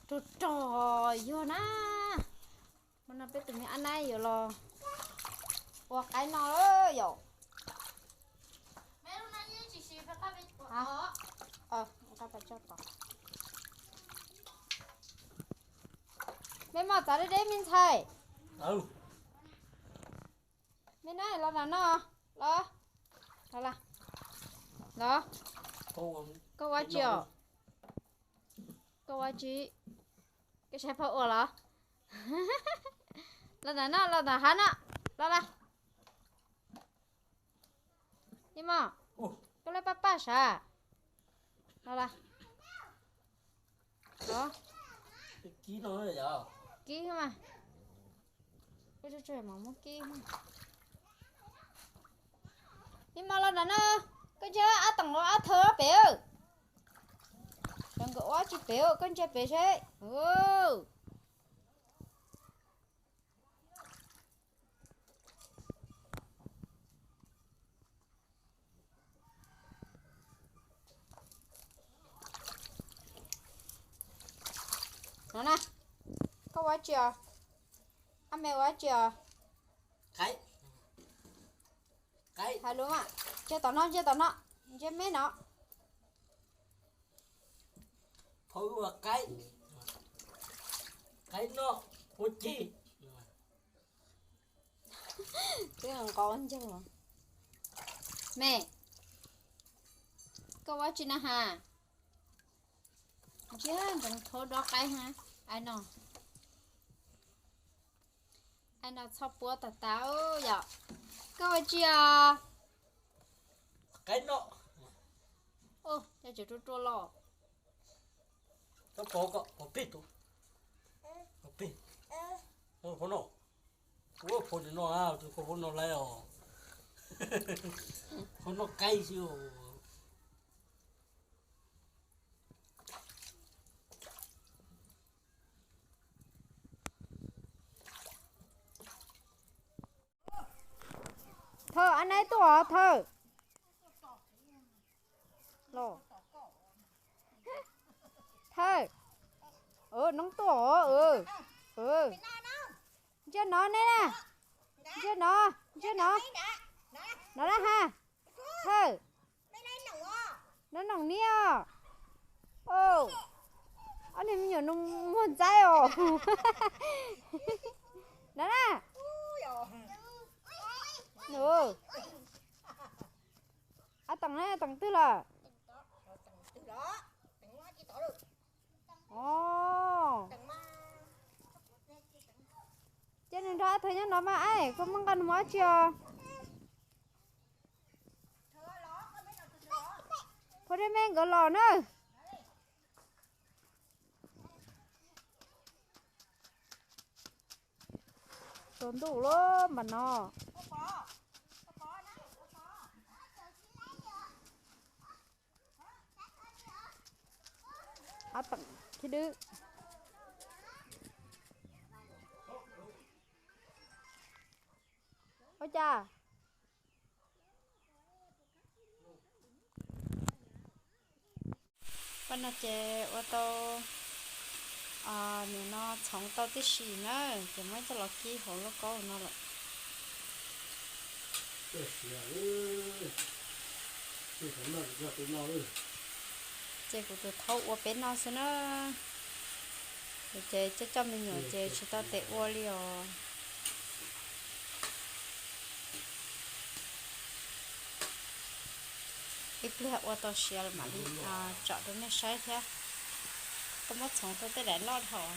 Rog rog yuag na. Hmo no peb tus me ab naib yuav los ua qaib noj yom. Me mos txav deb deb me ntxhais. Me na los nram no, los, los, los. Koj ua tsi os? Koj ua tsi? Koj saib phauj ua los? Los nram no, los nram hav no, los los. Ib mos, koj lawv paj paj sav. Los los. Los. Kib mas. Koj tsuag tsuag mam muab kib. Ib mos los nram no, koj ntsia ab toom los ab thawj pem. Cov nkawd ua tsi pem, koj ntsia pem seb. No na, koj ua tsi os? Ab me ua tsi os? Hais lus mas, ntsia tom no, ntsia tom no, ntsia me no. Phauj ua qaib, qaib noj ua ci. Twb nqos ncauj. Me, koj ua tsi na has? Ntsia ntsoov thaub dob qaib ha. Ai no, ai no txhob puab tag tas yom. Koj ua tsi os? Qaib noj. Cov tseem ruaj ruaj los. Koj pov, koj pov peg tus, pov peg. Ua phauj no, ua phauj no, tus phauj no lawm os. Phauj noj qaib xwb os. Thawj, ab naib tuaj os Thawj. Thawj, noob tuaj os. Ntsia no ne, ntsia no, ntsia no. No na ha. Thawj, no noom niaj os. Ob niag me nyuam no muag ntxaib os. No na. Ab toom, toom twg lawm? Ces nws nrog ab thawj nyob no mas, koj muab nqa nws mus dab tsi os? Phauj Dej Me nkawd los na. Tsaus ntuj lawm mas no. Ab teem khib dwb. Ua cas? Pab no ces ua tau, nim no txhoov tau tib si na, ces muab coj los kib hauv lauj kaub no lawm. Ces kuv tus thaub ua peb noj xwb na. Ces coj coj me nyuam ces tsis tau tes ua li os. Ib pliag ua tau siav mam li tsom rau nej saib thiab. Koj muab txhoov tau tej daim loj dhau.